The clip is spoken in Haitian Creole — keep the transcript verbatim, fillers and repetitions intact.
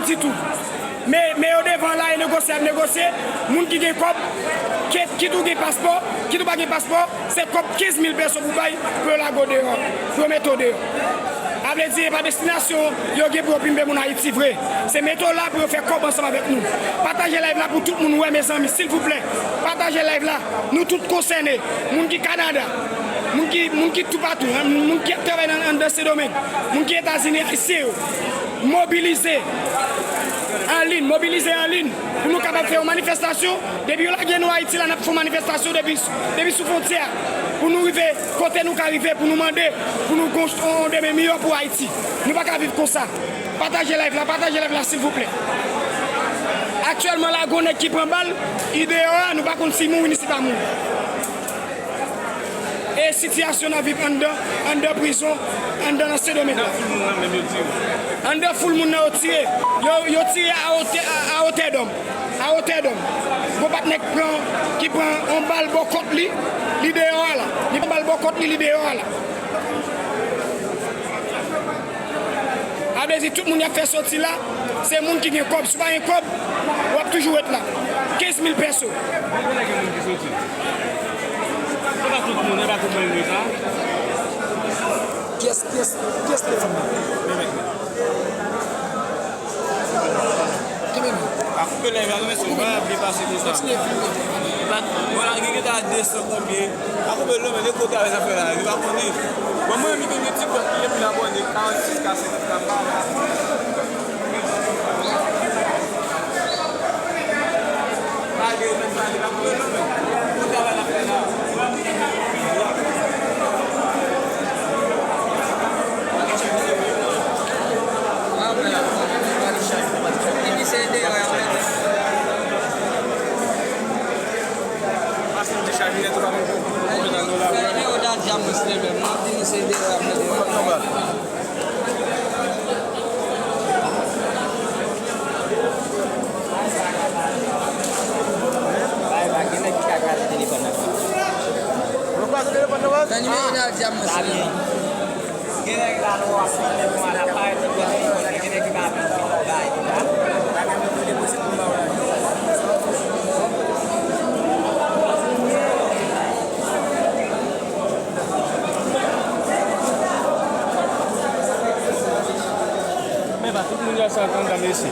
Ditou. Men, men yo devan la, e negosye, ap negosye. Moun ki gen kòb, kit, kit ou gen paspò, kit ou pa gen paspò, se kòb kenz mil peso pou bay, pou yo lage w deyò, pou yo mete w deyò. A vle di, e pa destinasyon yo gen pou yo pimpe moun Ayiti vre. Se mete w la pou yo fè kòb ansanm avèk nou. Pataje live la pou tout moun wè, mezanmi, silvouplè. Pataje live la. Nou tout konsène. Moun ki Kanada, moun ki, moun ki toupatou, hein, moun ki ap travay nan, anndan Sendomeng, moun ki Etazini, Ayisyen yo. Mobilize an liy, mobilize an liy pou nou kapab fè yon manifestasyon. Depi yo lage nou Ayiti la, n ap fè yon manifestasyon depi, depi sou fwontyè a pou nou rive kote nou ka rive, pou nou mande, pou nou gon yon demen miyò pou Ayiti. Nou pa ka viv konsa. Pataje live la, pataje live la, silvouplè. Aktyèlman la, gon nèg ki pran bal, li deyò a, nou pa konn si mouri ni si pa mouri. E sitiyasyon n ap viv anndan, anndan prizon, anndan nan Sendomeng. Anndan foul moun nan yo tire. Yo, yo tire a wotè, a, a wotè dòm. A wotè dòm. Gon patnè ki pran, ki pran yon bal bò kont li, li deyò a la. Li pran bal bò kont li, li deyò a la. A vle di tout moun y ap fè soti la, se moun ki gen kòb. Si w pa gen kòb, w ap toujou ret la. Kenz mil peso. Konnen gen moun ki soti. Se pa tout moun, e pa tout moun ki sa. Kiyès, kiyès, kiyès telefòn nan? Kenbe men. Pa koupe lè a, mesye, pa byen pase konsa. Kontinye filme. Vwala, gen, gen ta de san konbyen. Pa koupe lè, men de kote avè zafè la, li pa konnen. Bon, mwen, menm, gen ti bòt ki gen pil abòne, karannsis ka, senkant ka pa la. Pale, men pale, pa koupe lè, men. Bon travay n ap fè la. Nan nimewo Dal Dya mwen se. Gen nèg la nou ap fè, gen nèg la parèt, gen nèg ki pa vin bay li la. Men pa tout moun yo sa konn gade isi.